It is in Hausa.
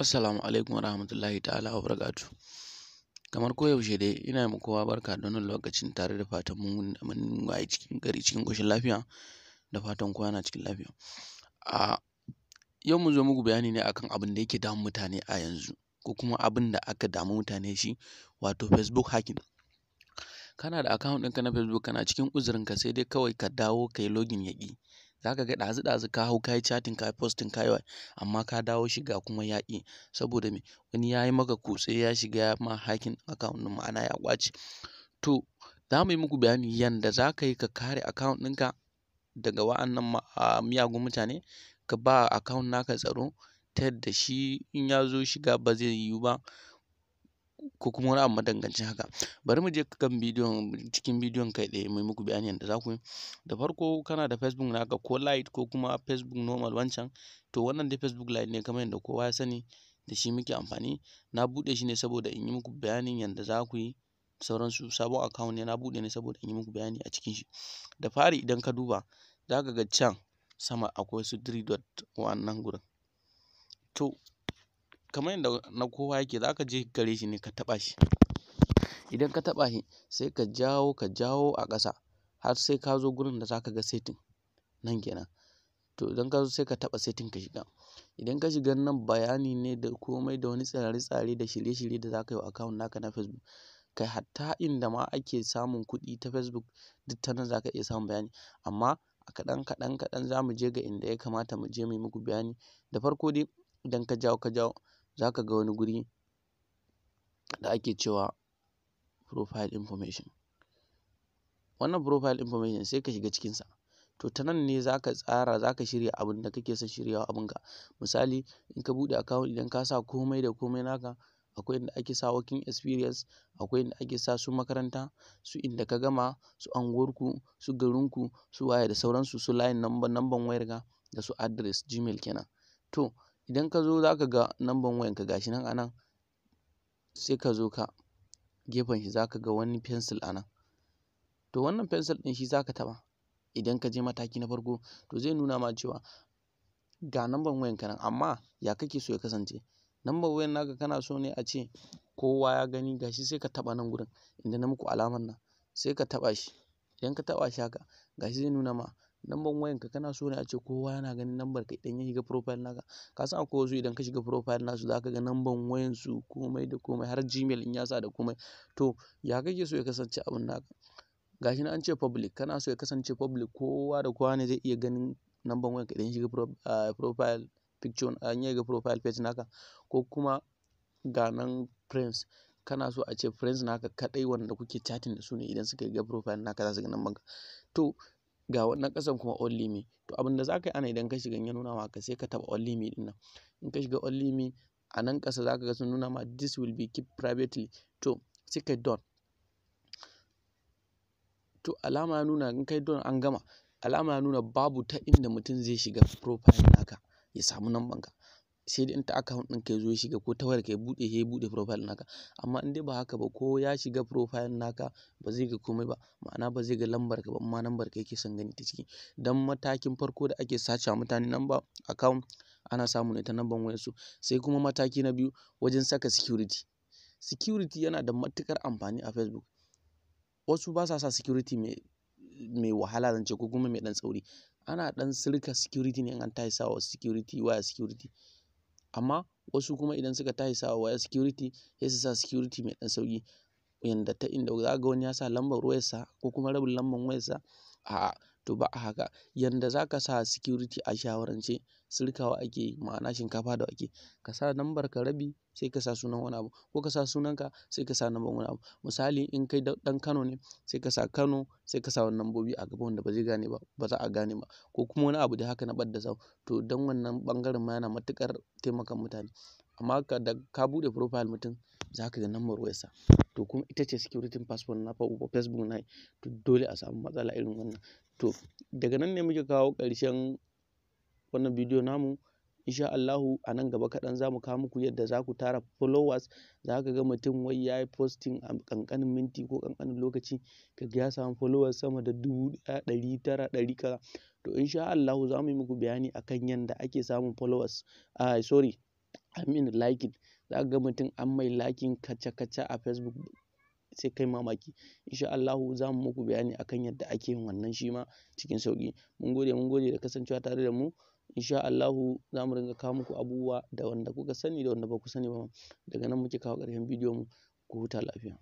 Assalamu alaikum warahmatullahi ta'ala wa barakatuh. Kamar koyaushe dai ina ma kowa barka da wannan lokacin tare da fatan mun waye cikin gari cikin ƙoshin lafiya, da fatan kowa yana cikin lafiya. A yau mun zo muku bayani ne akan abin da yake damun mutane a yanzu, ko kuma abin da aka damu mutane shi, wato Facebook hacking. Kana da account ɗinka na Facebook, kana cikin uzurinka, sai dai kawai ka dawo ka yi login ya ƙi. Za ka ga ɗazu-ɗazu ka hau, ka yi chatting, ka yi posting, ka yi waye, amma ka dawo shiga kuma ya ƙi. Saboda me? Wani ya yi maka kutse, ya shiga ya ma hacking account ɗin, ma'ana ya ƙwace. To, za mu yi muku bayani yanda za ka yi ka kare account ɗinka daga wa'annan miyagun mutane, ka ba account naka tsaro ta yadda shi in ya zo shiga ba zai yiwu ba, ko kuma wani abu madangancin haka. Bari mu je kan bidiyon, cikin bidiyon kai tsaye mu yi muku bayani yanda za ku yi. Da farko, kana da Facebook naka ko Lite ko kuma Facebook normal wancan. To, wannan dai Facebook Lite ne, kamar yadda kowa ya sani, da shi muke amfani. Na buɗe shi ne saboda in yi muku bayanin yanda za ku yi sauransu. Sabon account ne na buɗe ne saboda in yi muku bayani a cikin shi. Da fari, idan ka duba, za ka ga can sama akwai wasu three dot, wa'annan gurin. To, kamar yadda na kowa yake, za ka je gare shi ne ka taɓa shi. Idan ka taɓa shi, sai ka jawo, ka jawo a ƙasa har sai ka zo gurin da za ka ga setting nan kenan. To, idan ka zo, sai ka taɓa setting ka shiga. Idan ka shiga nan, bayani ne da komai da wani tsare-tsare da shirye-shirye da za ka yi wa account naka na Facebook. Kai, hatta inda ma ake samun kuɗi ta Facebook, duk ta nan za ka iya samun bayani. Amma a kaɗan kaɗan kaɗan za mu je ga inda ya kamata mu je mu yi muku bayani. Da farko dai, idan ka jawo, ka jawo, za ka ga wani guri da ake cewa profile information. Wannan profile information, sai ka shiga cikinsa. To, ta nan ne za ka tsara, za ka shirya abin da kake son shiryawa abunka. Misali, in ka buɗe account, idan ka sa komai da komai naka, akwai inda ake sa working experience, akwai inda ake sa su makaranta, su inda ka gama, su unguwarku, su garinku, su waye da sauransu, su line number, number wayarka, da su address, Gmail kenan. To, idan ka zo, za ka ga number wayanka gashi nan a nan, sai ka zo ka gefen shi, za ka ga wani pencil a nan. To, wannan pencil ɗin shi za ka taɓa. Idan ka je mataki na farko, to zai nuna ma cewa ga number wayanka nan, amma ya kake so ya kasance? Number wayan naka, kana so ne a ce kowa ya gani gashi? Sai ka taɓa nan gurin inda na muku alamar nan, sai ka taɓa shi. Idan ka taɓa shi haka, gashi zai nuna ma number wayanka, kana so ne a ce kowa yana ganin number ka idan ya shiga profile naka. Ka san akwai wasu, idan ka shiga profile nasu, za ka ga number wayansu, komai da komai, har Gmail in ya sa da komai. To, ya kake so ya kasance abun naka? Gashi nan an ce public. Kana so ya kasance public, kowa da kowa ne zai iya ganin number wayanka idan ya shiga profile picture, in ya shiga profile page naka, ko kuma ga nan friends, kana so a ce friends naka kaɗai wanda kuke chatting da su ne idan suka ga profile naka za su ga number ka? To, ga wannan ƙasan kuma, only me. To, abin da za ka yi a nan, idan ka shiga ya nuna maka, sai ka taɓa only me ɗin nan. In ka shiga only me, a nan ƙasa za ka ga sun nuna ma "This will be kept privately". To, sai kai done. To, alama ya nuna in kai done an gama. Alama ya nuna babu ta inda mutum zai shiga profile naka ya samu number ka. Sai dai in ta account ɗinka ya zo ya shiga, ko ta wayarka ya buɗe, ya buɗe profile naka. Amma in dai ba haka ba, ko ya shiga profile naka, ba zai ga komai ba. Ma'ana, ba zai ga lambar ka ba, amma lambar ka yake son gani ta ciki. Dan matakin farko da ake sace wa mutane number account, ana samu ne ta number wayarsu. Sai kuma mataki na biyu, wajen saka security. Security yana da matuƙar amfani a Facebook. Wasu basa sa security mai wahala zan ce, ko kuma mai ɗan tsauri. Ana ɗan sirka security ne in an tashi sawa security waya security. Amma wasu kuma idan suka tashi sawa waya security, sai su sa security mai ɗan sauƙi. Yanda ta inda za ka ga wani ya sa lambar wayarsa ko kuma rabin lambar wayarsa. A'a, to ba a haka. Yanda za ka sa security a shawarance, sirkawa ake yi, ma'ana shinkafa da wake. Ka sa lambar ka rabi, sai ka sa sunan wani abu, ko ka sa sunanka, sai ka sa lambar wani abu. Misali, in kai ɗan Kano ne, sai ka sa Kano, sai ka sa wani lambobi a gaba wanda ba zai gane ba, ba za a gane ba. Ko kuma wani abu dai haka na ɓadda sawu. To, don wannan ɓangaren ma yana matuƙar taimakon mutane. Amma ka da ka buɗe profile mutum, za ka ga lambar wayarsa. To, kuma ita ce security password na Facebook na, to dole a samu matsala irin wannan. To, daga nan ne muke kawo ƙarshen wannan bidiyo namu. In sha Allahu, a nan gaba kaɗan za mu kawo muku yadda za ku tara followers. Za ka ga mutum wai ya yi posting, a ƙanƙanin minti ko ƙanƙanin lokaci, ka ga ya samu followers sama da 1000, 900, ɗari kaza. To, in sha Allahu za mu yi muku bayani akan yanda ake samun followers. Ah, sorry. An mini liking. Za ka ga mutum an mai liking kaca-kaca a Facebook, sai kai mamaki. Insha Allahu za mu muku bayani akan yadda ake yin wannan shi ma cikin sauƙi. Mun gode, mun gode da kasancewa tare da mu. Insha Allahu za mu ringa kawo muku abubuwa da wanda kuka sani da wanda ba ku sani ba. Daga nan muke kawo ƙarshen bidiyon mu. Ku huta lafiya.